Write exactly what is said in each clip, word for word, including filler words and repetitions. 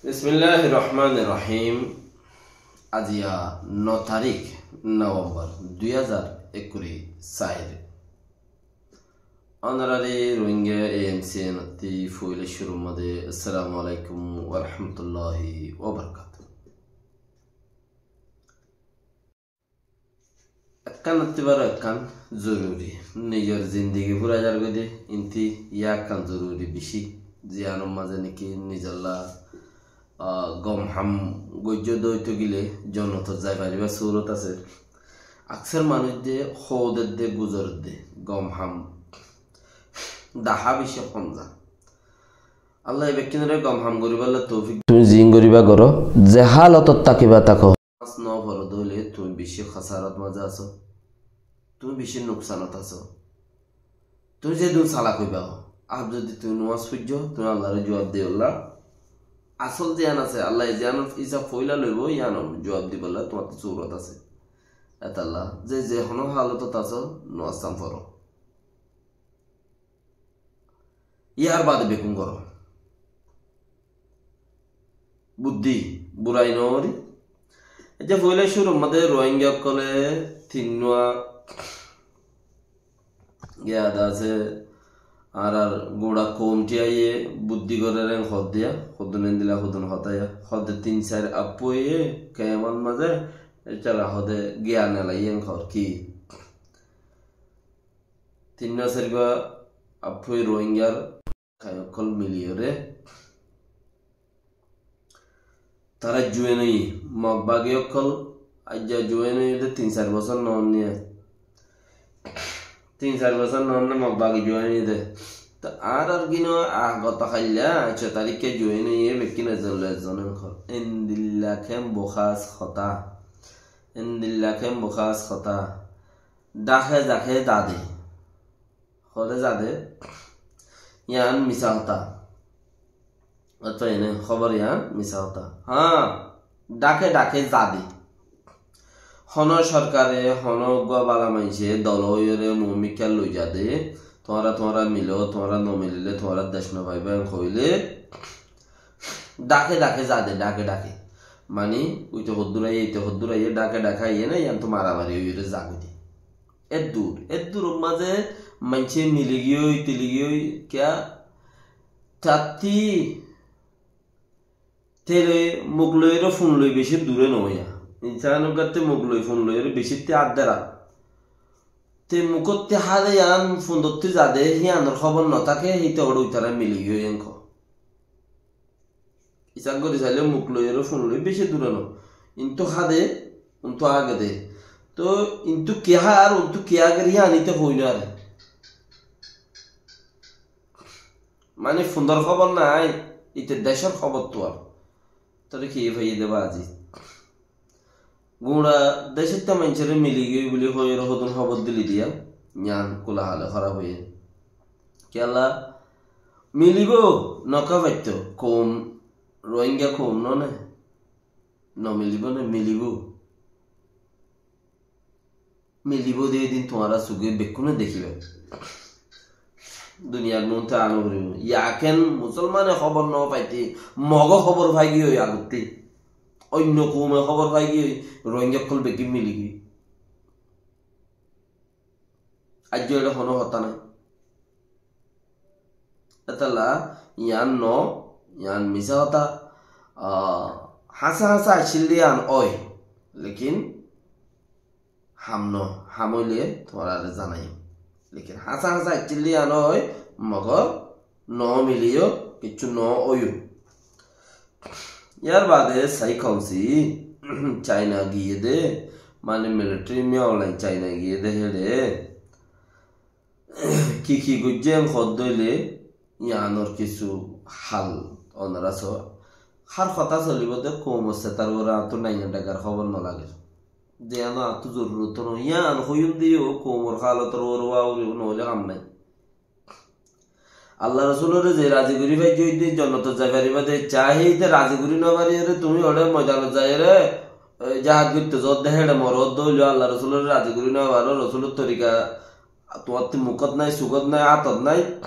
Bismilláhir Rohmánir Rohím. Aziya no tarík Novembor dui házar ekkuri sair. Ónorari Rohingya A M C N ottí foila cúrur mazé Assalamu Alaikum wa Rahmatullahi wa Barakatuhu. Ekkán ottí baro ekkán zoruri. Nizor zindigi fúrai zargói de, intí yá ekkán zoruri beci. Ziyanor mazé niki nizolla, ah, gom ham goijjó de óito gile jonnotot zai faribár surot asé. Aksar manúic de hoóder de guzor de gom ham dahá beci hom za. Allah e bekkúnore gom ham goríballa toufik. Tuñí ziín goríba goró, ze hálotot tákiba táko. Nomás no foró de óile tuñí beci hósarat mazé asó, tuñí beci nuksanot asó. Tuñí zedún salak óiba, ar zodi tuñí nomás foijjó, tuñí Allare juab diyolla. Asól ziyán asé, Allaye ziyán isab foila loibó, yían juab dibolla tuáñttú surot asé. Etolla ze ze honó hálotot asó, nomás san foró. Yar bade bekkún goró. Buddí, burai no gorí. Ejja foila cúrur mazé Rohingya ókkole tinnúa giyá de asé, añárar gura koum thíyaye buddí gorér en hoó de, hodún endilla hodún hotá ya, hoó de tin sair affuye kemor mazé, ecára hoó de giyan elaiye en hoór ki. Tinnúa sairgúa affuye Rohingyar Rakhai ókkol miliyóre tará join óiye, Mog bagi ókkol aijja join óiye de tin sair bosór no ónne. Tin sair bosór no ónne Mog bagi join óiye de. Te añárar gín ó, ah, goto hailla, ah, só taríkke join óiye, bekkún ezzon loi ezzon ókkol. Endilla ken bokas hotá. Endilla ken bokas hotá. Dháke dháke zade. Hoçé zade? Yián misá hotá. Ótto ene hóbor yián misá hotá. Hañ, dháke dháke zade. Honó sorkare, honó uggúa bála maincé dol óiyore muúmikká loi zade. Tuáñra, tuáñra miló, tuáñra no milile tuáñra dec no faibá en hoilé dháke dháke zade, dháke dháke. Mani, uite hoddúr aiyé, ite hoddúr aiyé, dháke dháke aiyé né, yián to maramari óiyore zagói de. Eddur, eddur mazé maincé mili giyói, tili giyói, kiyá? Tatti tele muk loiyóre fun loi beci dure no óiya. Insán uggwátte muk loi fun loiyóre beci te addera. Te mukótte háde yián fundotti zade, híyanor hóbor no táke, híte óre uitará mili giyói enko. Isab gorí sailé muk loi aró fun loi beci dure no. Intú háde, untú agede. Tó intú ki hár, untú ki ager, yián ite hoi no fare. Mani fundor hóbor nai, ite decór hóbor tuáñr. Tóre ki faiyé de bazi. Guñça decótta maincóre mili giyói buli hoiyóre hodún hóbor dili diya, yián kula hale hóraf óiye. Kiyólla milibó, noka faittó, koum, Rohingya koum no né? No milibó né, milibó. Milibó de edin tuáñra suge bekkúne dekíba. Duniyar muúntu ano foribo. Yaken musolmane hóbor no faite, Moge hóbor fai giyói agotte. Oinno koume hóbor fai giyói, Rohingya ókkol bekkún mili giyói. Aijjó eçe honó hotá nai. Etolla yián no, yián misá hotá. Ah, háñsa háñsa accíl de yián ói, lekin ham no, ham óile tuáñrare zanaiyum. Lekin háñsa háñsa accíl de yián ói, mogor no miliyó, kiccú no óiyo. Yar bade sai hoónsi, China giyé de, mani military miya online China giyé de héçe ki ki goijjé en hoódde óile, yiánor kissú hal onora só. Hár hotá solibó de koumor setar uore, añáttu nainga dhagar hóbor no lager. Ze yián añáttu zorurot no, yián hoiyum de yó koumor halotor uore wá uribo, no óile ham nai. Allah Rosulore ze razi gorí faijjó, ite jonnotot zai faribá de, cahe ite razi gorí no fariyóre, tuñí óre moidanot zaiyóre, e, jihad goitté zodde héçe morodde óileyo Allah Rosulore razi gorí no faró, Rosulor torika tuáñtti mukót nai, sukót nai, átot nai.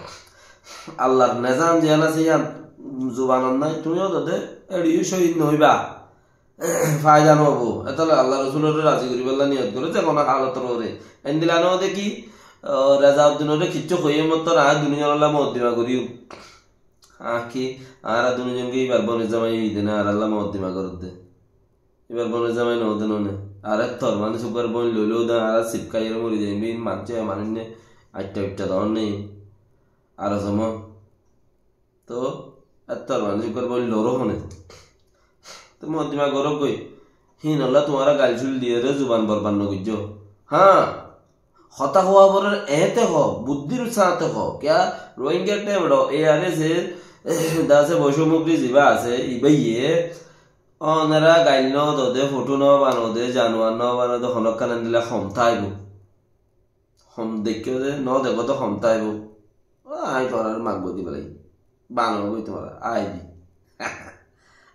Allar nezam ziyán asé yián zubanot nái, tuñí ódode, éçe yó cóhid noóiba. Faida noóibo. Étalla Allar Rosuloré razi goríballa niyot goró, ze hono halotor uore. Endilla noóde ki, o, Rezauddinore kiccú hoiyé mottor añí duniyar olla mokoddima goríyum. Añí ki, añára duniyar zonge ibar bonor zamai óiye de né, añárar olla mokoddima goródde. Ibar bonor zamai noóde noóne. Ar ettór manúic uggwar boin loilóu de, añára sip háiyore mori zaiyum, in manúic e manúic né, aitta aitta dór né. Ar somó. Toh, ettór manúic uggwar boin loró hone. Toh mokoddima goró goi. Híin olla tuáñra gail cúl diyóre zuban borbad nogoijjó. Há, hotá hoó abar eéñte hoó, buddír sáñte hoó. Kiyá Rohingya te boro, e ar ese, dase boicomukri ziba asé, ibáye, onora gail nodode, fothó nobanode, januar nobanode, honókkan endilla hom táibo. Hom deikkó de, no dekó de hom táibo. Ó, añí tuáñrare maf gorí dibá lagim. Bana goi tuáñra, añí di.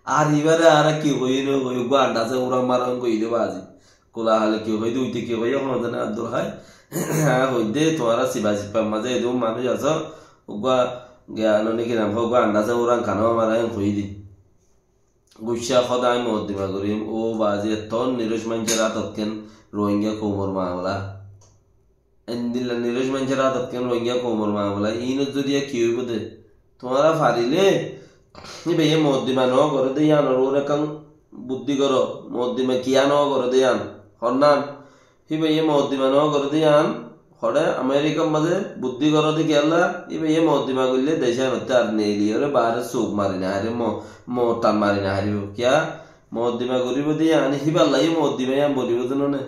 Ar ibáre añára ki hoiyí no hoiyí, uggwá andase uran maran gorí de bazi. Kula hale ki hoiyí de, uite ki hoiyí, hono zane Abdul Hai. Añí hoiyí de, tuáñra siba sibar mazé edún manúic asó, uggwá giyan niki nam, uggwá andase uran kano mara en hoiyí de. Guccá hodá añí mokoddima gorim, ó bazi, ettór niroc maincór átot ken Rohingya koumor mamela. Endilla niroc maincór átot ken Rohingya koumor mamela. Inot zodi ki óibo de? Tuáñra farile, ibáye mokoddima no goré de yián, ar uore ekkán buddí goró, mokoddima kiyá no goré de yián. Honnan? Híbaye mokoddima no goré de yián, hoçé Amerikar mazé buddí goré de kiyólla, híbaye mokoddima goille dec iánottú ar neiliyóre baáre suk mari no faribo, mo-, moottan mari no faribo. Kiyá? Mokoddima goríbo de yián, híbar lagi mokoddima yián bonibo de no né.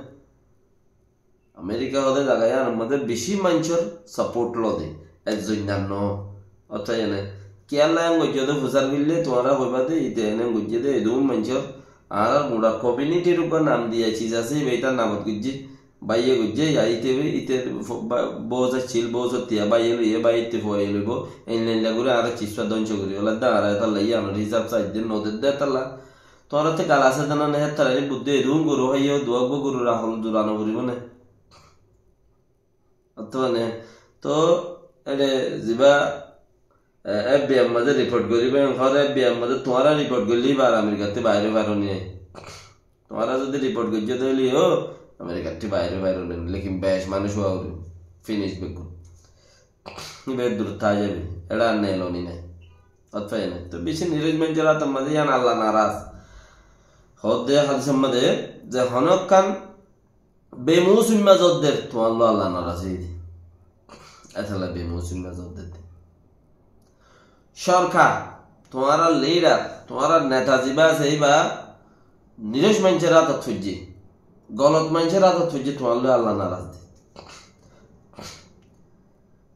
Amerika hoó de zaga yiánor mazé beci maincór support lo de, ekzon no. Ótoi ene, kiyólla en goijjé de fusár goille, tuáñra hoiba de, ite en goijjé de, edún maincór, añárar gura community r uggwá nam diya ciz asé, iba itar namot goijjé, baiye goijjé, ya ite, ite fo-, ba-, bou zaccil, bou sottiya, baiye loiye, baiye ite fuaiye loibo, einla einla gorí añára ciz fa dóngco gorí, óla de añára etalla iyanor hísab saidde no dedde etalla. Tuáñrattú gal asé de no né, hétara ni buddí edún guru háiye, duwa uggwá gurur ahol jura no foribo né. Ótto mane, to ere ziba, e, F B I r mazé report goribo, en hor F B I r mazé tuáñra report goille iba ar Amerikattú baire faro ni. Tuáñra zodi report goijjó de óile o Amerikattú baire faro ni, lekin bec manúic uwa uri finish bekkún. Iba dur tái zaibo, ere ar neloni nai. Ótto ene. To beci niroc maincór átor mazé yián Allah naraz. Hoó de hadisor mazé, ze honó ekkán bemousim mazé zodder, tuáñlla Allah naraz óiye de. Etalla bemousim mazé zodder de. Sorkar, tuáñrar lidar, tuáñrar neta ziba asé, iba niroc maincór átot foijjé, golot maincór átot foijjé, tuáñlla Allah naraz de.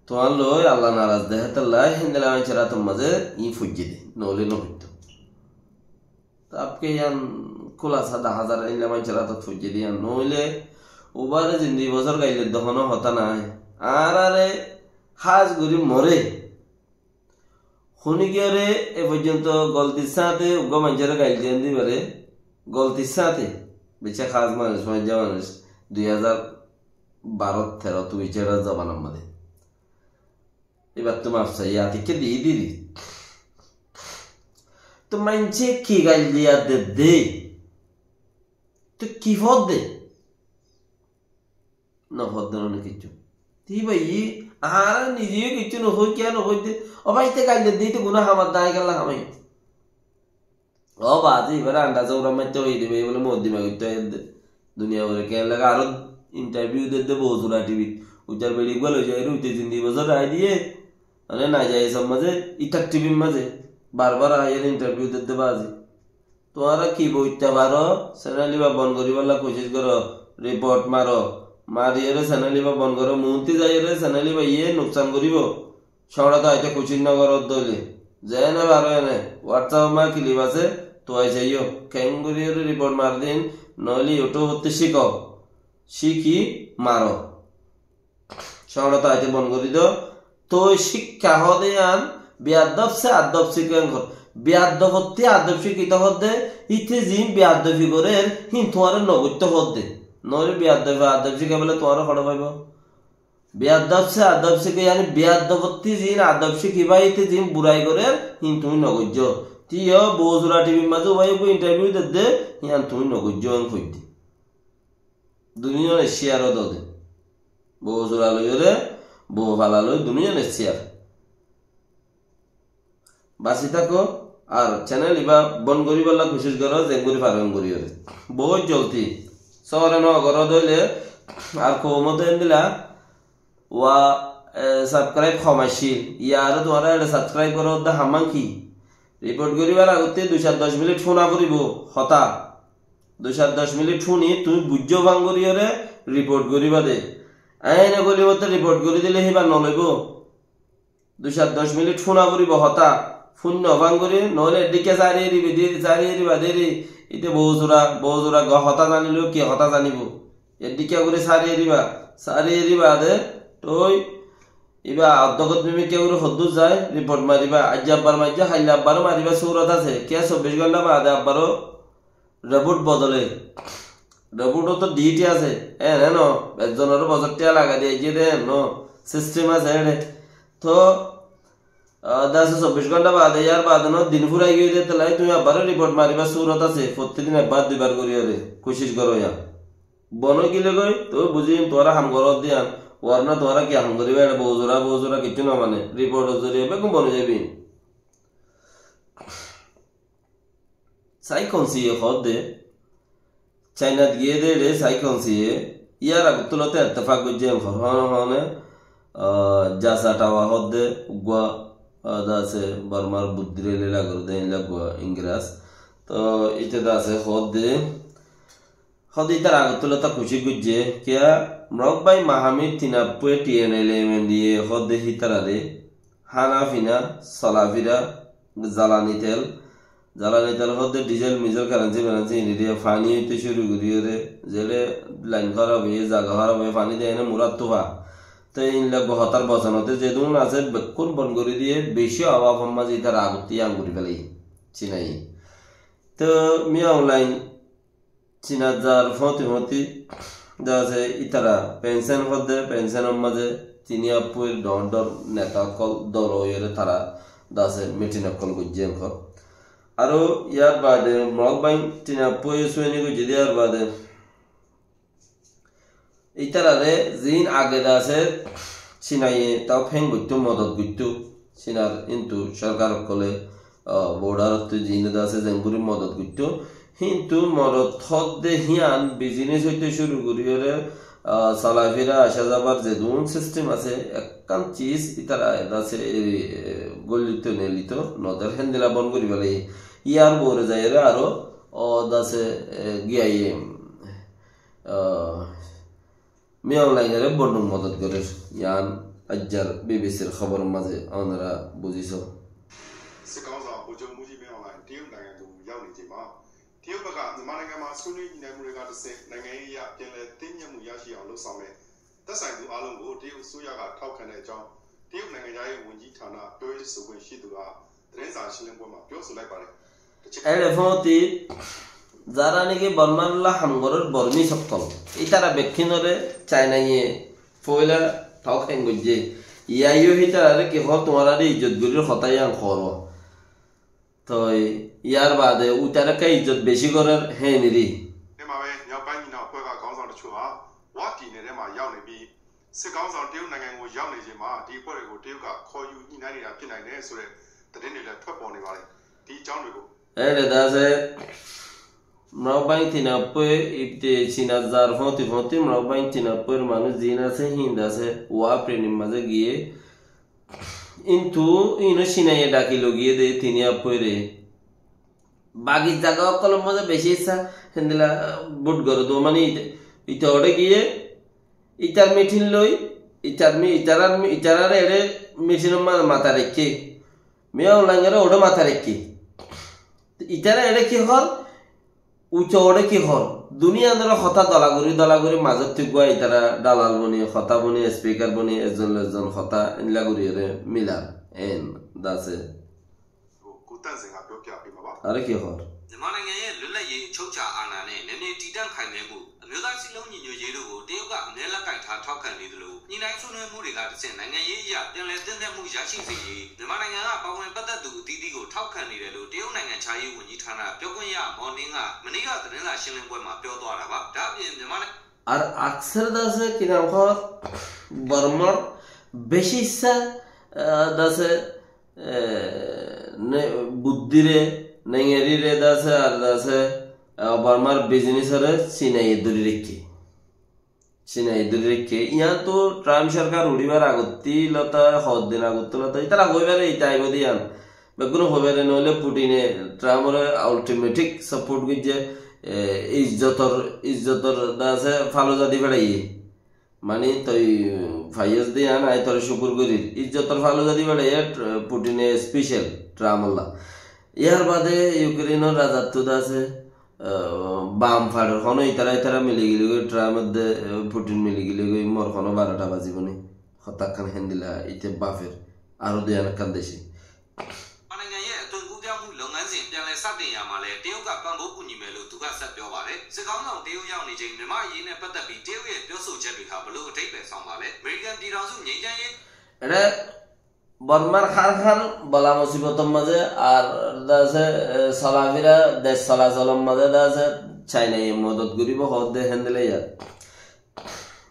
Tuáñlla Allah naraz de, hétalla héndilla maincór átor mazé iín foijjé de, noóile no foittó. Tabke yián kúlasa dahá zar, endilla maincór átot foijjé de yián. Noóile ubare zindigi bosór gail de honó hotá nái. Añárare hás gorí more. Honókiyóre e foijjonto goltir sáñte uggwá maincóre gail diyan de ibare, goltir sáñte, beci hás manúic, foijja manúic, dui házar baró teró tui céçar zobanar mazé. Ibattú maf saiyé, atikká diyí diri. To maincé ki gail diya dedde? To ki fodde? No fodde no kiccú. Ti bái, añára nize yó kiccú no hoi, kiyá no hoidde? Ó bái, ite gail dedde, ite guná hamar dai gela hamai. Ó bazi, ibare andaze ura maitté hoiye de, bái, bole moddima goitte hoiye de. Duniya ure ken lage aró interview dedde Bosura T V t. Utar beri gua loi jaire, uite zindi bosor rai diye. Mane na jai sommaze, itar T V r maze. Bar bar aiyere interview dedde bazi. Tuáñra ki boitte faro, channel iba bon goribolla kucíc goro, report maro. Mariyere channel iba bon goro, muúnti zaiyere channel iba iye nuksan goribo. Cóñço to aite kucíc no goródde óile, zeéne faro ene, WhatsApp or maze clip asé, tuwai saiyó, keéngorí report mari din, noóile YouTube ottú cíko, cíki maro. Cóñço to aite bon gorí do, toi cíkka hoóde yián, biyadob se adob cíko en hor. Biyadob ottú adob cíkito hoóde, íte ziín biyadobi gorér, híin tuáñre no goitto hoóde. Noóile biyadobe adob cíkaibálla tuáñre hoçé faibo? Beadob se adob cíke, yáni beadobottí ziín adob cíkiba, íte ziín burai gorér, híin tuñí nogoijjó. Te yó Bozura T Vr mazé uwá uggwá interview dedde, híyan tuñí nogoijjó, en foidde. Duniyone share ó dode. Bozura loiyóre, bou fala loi duniyone share. Basi táko, ar channel ibá bon goríbolla kucíc goró, zengori faro engori óre. Bout joldi. Sóore no goró dóile, ar koumot endilla, wa, e, subscribe hom accíl. Iyaré tuáñra ere subscribe goró de hamán ki? Report goríbar agottí dui cót doc minit fúna foribó, hotá. Dui cót doc minit fúni, tuñí buijjó fán goríyore report goríba de. Aññí ene goríbotte report gorí dile híba noloibó. Dui cót doc minit fúna foribó hotá, fúinno fán gorí, noóile eddikká sári eriba deri, sári eriba deri, íte Bozura, Bozura go hotá zaniló ki hotá zanibó. Eddikká gorí sári eriba, sári eriba de, toi, iba oddókot mimikká gorí hoddúr zai, report mariba, aijja abbar maijjó, hailla abbaró mariba surot asé, kiyá sobbic gonthá baade abbaró Reboot bodole. Reboot ot to duty asé. En, en no. Ekzonore bozor tiya lagai diye, iyere en no. System asé ere. To, ah, de asé sobbic gonthá baade, yar baade no, din furai giyói de, tela tumi abar report maribar surot asé. Fottí din ekbar duibar gori ore. Kucíc goro ya. Bon ói gile goi, to buzim, tuáñra ham goró de yián. Warna tuáñra ki ham goriba, ere bou zora, bou zora kiccú no mane. Report or zoriya beggún bon ói zaibi. Sai Konsiye hoódde, Cainat giyé dé re Sai Konsiye, yar agottú lóti ettefak goijjé en hoór, hoóne, ah, Jasa Thawa hoódde, uggúa, ah, de asé, Bormar buddire lila gorédde, eilla uggúa Ingras. Toh, íte de asé hoódde, hoódde ítar agottú lóti kucíc goijjé, kiyá, Morok Báin Mahamir Tinappúe T N L M N D A hoódde hítararé, hána fina, solafira, zalani tel, zalani tel hoódde dizal, mizal, karensi, marensi, iniriya, faní óite cúru goríyore, zeçé lain hóraf óiye, zaga hóraf óiye, faní de ene murad tufa. Te inla hotár bosonote zedún asé bekkún bon gorí diye, beci obab or maze ítara agottí yián gorí félaiye, Cinaye. Te Min Aung Hlaing Cinat zar fóñti fóñti, de asé ítara pensen hoódde, pensen or maze Tinappúr dhoóñr dhoóñr neta ókkol dol óiyore tara de asé mitin ókkol goijjé en hoór. Aró yar baade Morok Báin Tinappúe sueni goijjé de yar baade ítarare ziín age de asé Cinaye tau feng goittó, modot goittó. Cinar kintu sorkar ókkole, ah, border ottú ziín de asé zengori modot goittó. Kintu modot hoódde híyan bizines óite cúru goríyore, ah, solafira, aca zabar zedún sistem asé, ekkán cis ítara de asé, e, e, gollito nelito, noder héndilla bon gorí félaiye. Yar uore zaiyore aró, o, de asé, e, giyaiye, ah, Min Aung Hlaing ore bonduk modot gorer. Yián aijjar B B C r hóbor or maze onora buzí so. စစ်ခေါင်းဆောင် ဗိုလ်ချုပ်မှူးကြီး မင်းအောင်လှိုင် တရုတ်နိုင်ငံကို ရောက်နေချိန်မှာ တရုတ်ဘက်က မြန်မာနိုင်ငံမှာ ဆွေးနွေးညှိနှိုင်းမှုတွေကတဆင့် နိုင်ငံရေးအရ ပြန်လည်သင့်မြတ်မှု ရရှိအောင် လုပ်ဆောင်မယ်။ သက်ဆိုင်သူအားလုံးကို တရုတ်အစိုးရက ထောက်ခံတဲ့အကြောင်း တရုတ်နိုင်ငံခြားရေးဝန်ကြီးဌာန ပြောရေးဆိုခွင့်ရှိသူက သတင်းစာရှင်းလင်းပွဲမှာ ပြောဆိုလိုက်ပါတယ်။ Ere fóñti, zara niki Bormar lá ham gorer Bormis ókkol, ítara bekkúnore Cinaye foila tau feng goijjé. Yar yó ítarare ki hoór, tuáñrare ijjot gorir hotá yián hoór. Toi yar baade ítara ekká ijjot beci gorer héniri. ဒီမှာပဲ မြောက်ပိုင်းညီနောင်အဖွဲ့က ခေါင်းဆောင်တချို့ဟာ ဝပြည်နယ်ထဲမှာ ရောက်နေပြီး စစ်ခေါင်းဆောင် တရုတ်နိုင်ငံကို ရောက်နေချိန်မှာ ဒီအဖွဲ့တွေကို တရုတ်က ခေါ်ယူညှိနှိုင်းနေတာ ဖြစ်နိုင်တယ်ဆိုတဲ့ သတင်းတွေလည်း ထွက်ပေါ်နေပါတယ်။ ဒီအကြောင်းတွေကို Ere de asé, Morok Báin Tinappúe, íte Cinat zar fóñti fóñti, Morok Báin Tinappúer manúic ziín asé, híin de asé, wa prenir maze giyé. Kintu, ino Cinaye dhaki loi giyé de Tinappúre. Baki zaga ókkol or maze beci issá, héndilla, ah, bút goródde, mane íte, íte ore giyé, ítar mitin loi, ítar mi-, ítarar mi-, ítarare ere mitin or maze mata raikké. Min Aung Hlaing ore ore mata raikké. Ítara ere ki hoór? Uite ore ki hoór? Duniyanor hotá dola gorí, dola gorí mazottu gua ítara dalal boni, hotá boni, speaker boni, ekzon loi ekzon hotá endilla gorí ore milar. En de asé. ကိုတန့်စင်က ပြောပြပေးမှာပါ။ Are ki hoór? မြန်မာနိုင်ငံရဲ့ လွတ်လပ်ရေး အချုပ်အခြာအာဏာနဲ့ နယ်မြေတည်တံ့ခိုင်မြဲမှု၊ အမျိုးသား စည်းလုံးညီညွတ်ရေးတို့ကို တရုတ်က အမြဲလက်ကိုင်ထား ထောက်ခံနေသလို ညှိနှိုင်းဆွေးနွေးမှုတွေကတဆင့် နိုင်ငံရေးအရ ပြန်လည်သင့်မြတ်မှု ရရှိစေရေး မြန်မာနိုင်ငံက ပါဝင်ပတ်သက်သူအသီးသီးကို ထောက်ခံနေတယ်လို့ တရုတ်နိုင်ငံခြားရေးဝန်ကြီးဌာန ပြောခွင့်ရ မော်နင်းက မနေ့က သတင်းစာရှင်းလင်းပွဲမှာ ပြောသွားတာပါ။ ဒါ့အပြင် မြန်မာနိုင်ငံ Ar aksar de asé ki nam hoór Bormar beci hissá, ah, de asé, eh, ne-, buddire, nengerire de asé, ar de asé, ah, Bormar biznesore Cinaye dóri raikké. Cinaye dóri raikké. Yián to Trump sorkar uçíbar agottí lota, hoddin agottí lota, ítara hoi fare ita aibó de yián. Beggúne hoi fare, noóile Putine Trump ore automatic support goijjé, e, izzotor, izzotor de asé faloza di feçaiye. Mani toi faiyós de yián, añí tore cúkur gorir. Izzotor faloza di feçaiye, Putine special Trump olla. Yar bade Ukrainor razattú de asé, ah, bam façor hono itara itara mili gilé goi, Trump edde, ah, Putin mili gilé goi, mor hono barota bazibó né. Hotákkan héndilla ite bafer. Aró de yián ekkán deci. မြန်မာနိုင်ငံရဲ့ အသွင်ကူးပြောင်းမှု လုပ်ငန်းစဉ် ပြန်လည်စတင်ရာမှာလည်း တရုတ်က ပံ့ပိုးကူညီမယ်လို့ သူက ဆက်ပြောပါတယ်။ စစ်ခေါင်းဆောင် တရုတ်ရောက်နေချိန် မြန်မာ့အရေးနဲ့ပတ်သက်ပြီး တရုတ်ရဲ့ ပြောဆိုချက်တွေဟာ ဘယ်လို အဓိပ္ပာယ်ဆောင်ပါလဲ။ အမေရိကန်ပြည်ထောင်စု ငြိမ်းချမ်းရေး Ere Bormar hár hár bala musibotor mazé ar de asé, e, solafira, dec solacólor mazé de asé, Cinaye modot goríbo hoódde héndilla yar.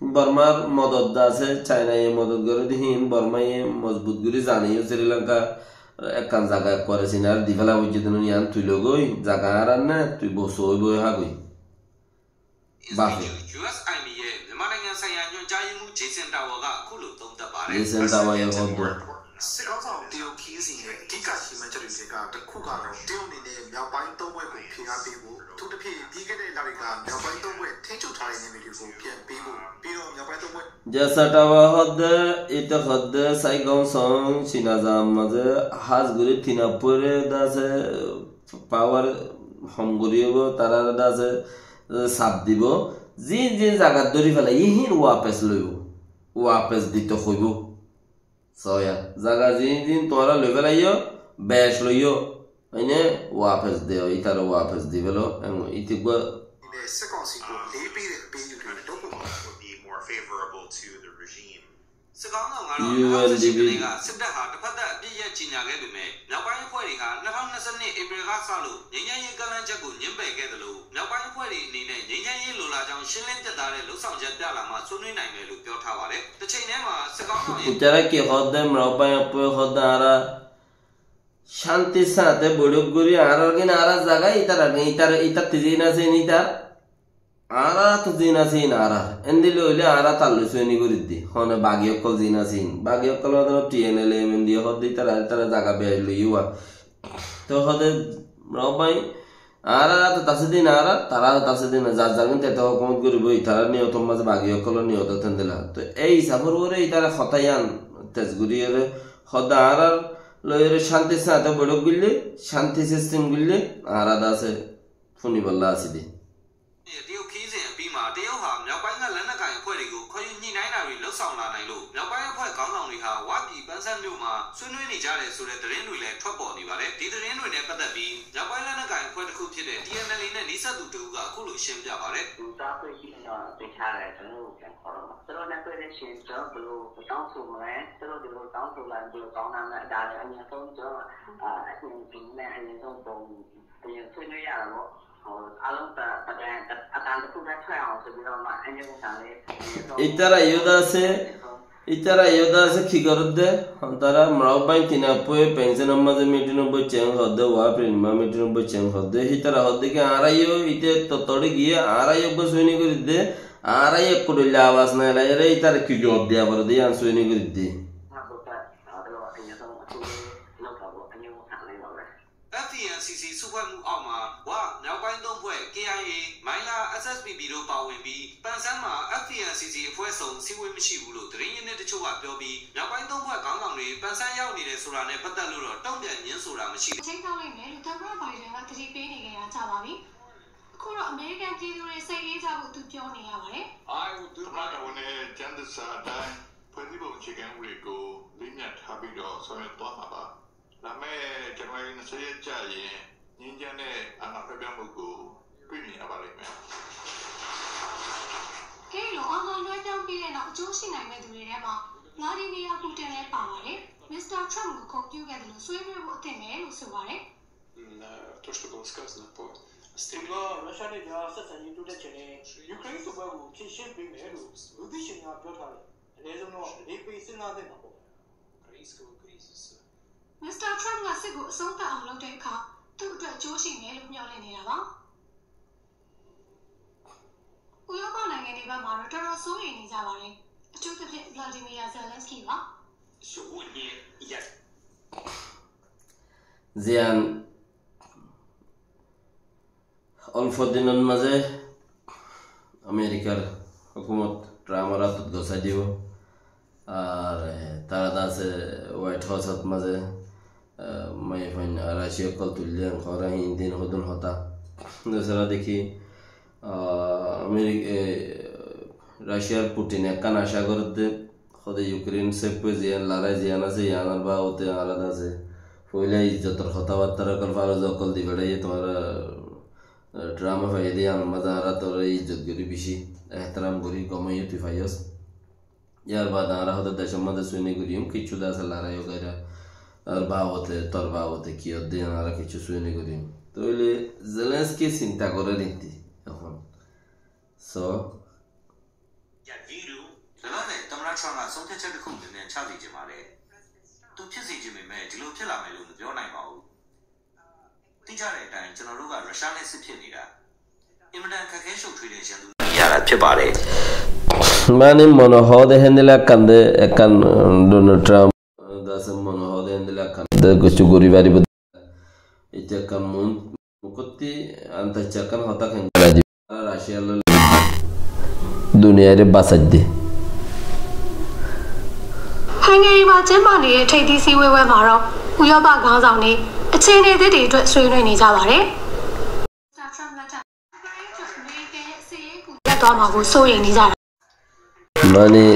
Bormar modot de asé, Cinaye modot goré de híin, Bormaye mozbut gorí zane yó Sri Lanka ekkán zaga ekkuare Cinar di féla foijjé de, yián tui loi goi, zaga añárar né, tui bosó óibo há goi. Bafe. ယူအက်စ်အိုင်ဘီ ရဲ့ မြန်မာနိုင်ငံဆိုင်ရာ ညွှန်ကြားရေးမှူး Jason Tower က အခုလို သုံးသပ်ပါတယ်။ Jason Tower ရဲ့ ဟောပြော စစ်ခေါင်းဆောင် တရုတ်ခရီးစဉ်ရဲ့ အဓိက ရည်မှန်းချက်တွေထဲက တစ်ခုကတော့ တရုတ်အနေနဲ့ မြောက်ပိုင်းသုံးဖွဲ့ကို ဖိအားပေးဖို့၊ အထူးသဖြင့် ပြီးခဲ့တဲ့လတွေက မြောက်ပိုင်းသုံးဖွဲ့ ထိန်းချုပ်ထားတဲ့ နယ်မြေတွေကို ပြန်ပေးဖို့၊ ပြီးတော့ မြောက်ပိုင်းသုံးဖွဲ့ Jason Tower hoódde, ite hoódde, Saigon song, Cina zagair mazé, hás gorí Tina pore de asé, power hom gorí óibo, tarare de asé, saf dibo. Ziín ziín zagat dóri félaiye, híin wapes loibo. Wapes dito hoibo. Soya, zaga ziín ziín tuáñra loi félaiyó, bec loiyó. Oine wapes de, ítara wapes di félo, em, ite uggúa စစ်ကောင်စီကို လေးပေးတဲ့ ပေးယူတွေ လုပ်ဖို့ပါ။ Would be more favorable to the regime. စစ်ခေါင်းဆောင်ကတော့ ယူအန်ဒီဘီ နှစ်ထောင့်ဆယ့်ရှစ်ခုနှစ်က စစ်တပ်ဟာ တစ်ဖက်သတ် အပစ်ရပ် ကြေညာခဲ့ပေမဲ့ မြောက်ပိုင်းအဖွဲ့တွေဟာ နှစ်ထောင့်နှစ်ဆယ့်နှစ် ဧပြီကစလို့ ငြိမ်းချမ်းရေး ကမ်းလှမ်းချက်ကို ငြင်းပယ်ခဲ့သလို မြောက်ပိုင်းအဖွဲ့တွေအနေနဲ့ ငြိမ်းချမ်းရေး လိုလားကြောင်း ရှင်းလင်းပြတ်သားတဲ့ လုပ်ဆောင်ချက် ပြလာမှ ဆွေးနွေးနိုင်မယ်လို့ ပြောထားပါတယ်။ တစ်ချိန်တည်းမှာ စစ်ခေါင်းဆောင်ရဲ့ Ítara ki hoódde, Mrok bái, hoódde añára cántir sáñte boiçók gorí, añárar gin añárar zaga, ítara gin ítara, ítara tizin asé, ítara Añára to zin asé in añárar. Endilla óile añára tar loi sóini gorídde. Hone bagi ókkol zin asé in. Bagi ókkol matlab T N L A, M N D A hoódde ítara, ítara zaga bec loiyé. Toi hoódde Mrok bái, añárar át ot asé de in añárar, tarár át ot asé de in, zar zar gin tete hókumot goríbo, ítarar niyotor mazé bagi ókkolor niyot ot endilla. Toi ei hísafor uore ítara hotá yián tez goríyore hoódde añárar loiyore cántir sáñte boiçók goille, cánti sistem goille, añára de asé fúnibolla así de. ရဲ့ တရုတ်ခရီးစဉ်အပြီးမှာ တရုတ်ဟာ မြောက်ပိုင်းက လက်နက်ကိုင်အဖွဲ့တွေကို ခေါ်ယူညှိနှိုင်းတာတွေ လုပ်ဆောင်လာနိုင်လို့ မြောက်ပိုင်းအဖွဲ့ခေါင်းဆောင်တွေဟာ ဝပြည်ပန်းဆန်းမြို့မှာ ဆွေးနွေးနေကြတယ်ဆိုတဲ့ သတင်းတွေလည်း ထွက်ပေါ်နေပါတယ်။ ဒီသတင်းတွေနဲ့ပတ်သက်ပြီး မြောက်ပိုင်းလက်နက်ကိုင်အဖွဲ့တစ်ခုဖြစ်တဲ့ T N L A နဲ့ နီးစပ်သူတစ်ဦးက အခုလို ရှင်းပြပါတယ်။ သူသွားတွေ့ကြည့်ရင်တော့ သေချာတယ်။ ကျွန်တော်တို့ကို ပြန်ခေါ်တော့မှာ။ သူတို့နဲ့တွေ့လို့ရှိရင် ကျွန်တော်တို့ဘယ်လိုတောင်းဆိုမလဲ၊ သူတို့ဒီလိုတောင်းဆိုလာရင် ဘယ်လိုကောင်းမလဲ၊ ဒါလည်း အရင်ဆုံး ကျွန်တော်တို့က အာ၊ အရင်ဆုံးနဲ့ အရင်ဆုံး ပုံ၊ အရင်ဆွေးနွေးရတာပေါ့။ ဟို၊ အားလုံးတ၊ တတန်၊ အတန်တစ်ခုတည်းထွက်အောင်ဆိုပြီးတော့မှ အဲ့မျိုးပုံစံလေး၊ အရင်ဆုံး Ítara yó de asé, ítara yó de asé ki gorédde? Tará Mrok bái Tina poi pension or mazé meeting ot boiccé hoódde, Wa Purnima meeting ot boiccé hoódde, ítara hoódde ki añára yó íte tottóre giyé, añára yó uggúa sóini gorídde, añára yó ekku dhoilla abas nai laiyóre ítara ki juab diya forede, yián sóini gorídde. F P N C C စုဖွဲ့မှုအောက်မှာ ဝ၊ မြောက်ပိုင်းသုံးဖွဲ့ K I A၊ မိုင်းလား S S P P တို့ပါဝင်ပြီး ပန်ဆန်းမှာ F P N C C အဖွဲ့စုံ အစည်းအဝေးမရှိဘူးလို့ သတင်းရင်းမြစ်တချို့ကပြောပြီး မြောက်ပိုင်းသုံးဖွဲ့ခေါင်းဆောင်တွေ ပန်ဆန်းရောက်နေတယ်ဆိုတာနဲ့ပတ်သက်လို့တော့ တုံ့ပြန်ငြင်းဆိုတာမရှိသေးပါဘူး။ ချိန်ဆလိမ့်မယ်လို့ သမ္မတဘိုင်ဒင်က သတိပေးနေခဲ့တာ ကြာပါပြီ။ အခုတော့ အမေရိကန်ပြည်သူတွေ စိတ်အေးကြဖို့ သူပြောနေရပါတယ်။ I will do my သမ္မတတာဝန်နဲ့ ကျမ်းသစ္စာအတိုင်း ဖွဲ့စည်းပုံအခြေခံဥပဒေကို လေးမြတ်ထားပြီးတော့ ဆောင်ရွက်သွားမှာပါ။ လာမယ့် ဇန်နဝါရီ နှစ်ဆယ့် ရက်ကျရင် ငြိမ်းချမ်းတဲ့ အာဏာလွှဲပြောင်းမှုကို တွေ့မြင်ရပါလိမ့်မယ်။ အကျိုးရှိနိုင်တဲ့သူတွေထဲမှာ Vladimir Putin လည်းပါပါတယ်။ မစ္စတာ Trump ကို ဂုဏ်ပြုခဲ့သလို ဆွေးနွေးဖို့အသင့်ပဲလို့ ဆိုပါတယ်။ М, э, то, что было сказано по стриму. သူက ရုရှားနဲ့ကြား ဆက်ဆံရေးတိုးတက်ချင်တယ်။ ယူကရိန်းစစ်ပွဲကို ဖြေရှင်းပေးမယ်လို့ လူသိရှင်ကြား ပြောထားတယ်။ အနည်းဆုံးတော့ သတိပေး စဉ်းစားသင့်မှာပေါ့။ Украинского кризиса. မစ္စတာ Trump က စစ်ကိုအဆုံးသတ်အောင်လုပ်တဲ့အခါ သူ့အတွက်အကျိုးရှိမယ်လို့ မျှော်လင့်နေတာပါ။ ဥရောပနိုင်ငံတွေဘက်မှာတော့ တော်တော်စိုးရိမ်နေကြပါတယ်။ အထူးသဖြင့် Volodymyr Zelenskyy ပါ။ Сьогодні я Ziyan olfo dinor maze Amerikar hókumot Trumpor átot gosái dibo. Ar, e, tará de asé White House ot maze, e, maiyafuain Racia ókkol tuille, hoór hín din hodún hotá. Dusra deki, a, Ameri-, e, Raciar Putin ekkán acá gorédde, hóde Ukraine sef óiye, ziyan larái ziyan asé, yiánor babote añára de asé foila izzotor hotábattára ókkol, faros ókkol di beçaiye tuáñra, e, Trump e faiyé de, yiánor maze añára toré izzot gorí beci, ehteram gorí, gom óiye tui faiyós. Yar baade añára hóde decór maze suini goijjum, kessú de asé larái ugaira, ar babote, tor babote ki ódde, añára kessú suini goijjum. Tóile Zelensky sinta gorér inti ehón. So, Yadviru, လောလောဆယ် သမ္မတ Trump က ဆုံးဖြတ်ချက်တစ်ခု မြန်မြန်ချစေချင်ပါတယ်။ သူဖြစ်စေချင်ပေမဲ့ ဒီလိုဖြစ်လာမယ်လို့ မပြောနိုင်ပါဘူး။ သိကြတဲ့အတိုင်း ကျွန်တော်တို့က ရုရှားနဲ့ စစ်ဖြစ်နေတာ အင်မတန် ခက်ခဲရှုပ်ထွေးတဲ့ ရန်သူ ရတာ ဖြစ်ပါတယ်။ Mani mone hoó de héndilla ekkán de, ekkán, um, Donald Trump de asé mone hoó de héndilla ekkán de kessú gorí faribó. Ite ekkán mun, mukotti antacca ekkán hotá ken gorí di. Ar Racia loi duniyaire basaidde. Hungary မှာကျင်းပနေတဲ့ ထိပ်သီးစည်းဝေးပွဲမှာတော့ ဥရောပခေါင်းဆောင်တွေ အခြေအနေသစ်တွေအတွက် ဆွေးနွေးနေကြပါတယ်။ မစ္စတာ Trump လက်ထက် ယူကရိန်းအတွက် အမေရိကန်ရဲ့ စစ်ရေးအကူအညီ ရပ်သွားမှာကို စိုးရိမ်နေကြတာ။ Mani,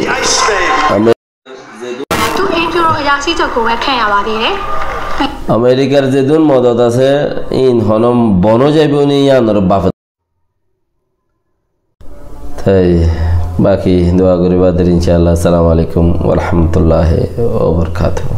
Amer- သူ အိမ်ဖြူတော်အရာရှိချုပ်ကိုပဲ ခန့်ရပါသေးတယ်။ Amerikar zedún modot asé, ín honó bon ói zaibou ni, yíanor bafe. Tái baki dua goríba der, incállah. Assalamu alaikum wa rahmatullahi wa barakatuhu.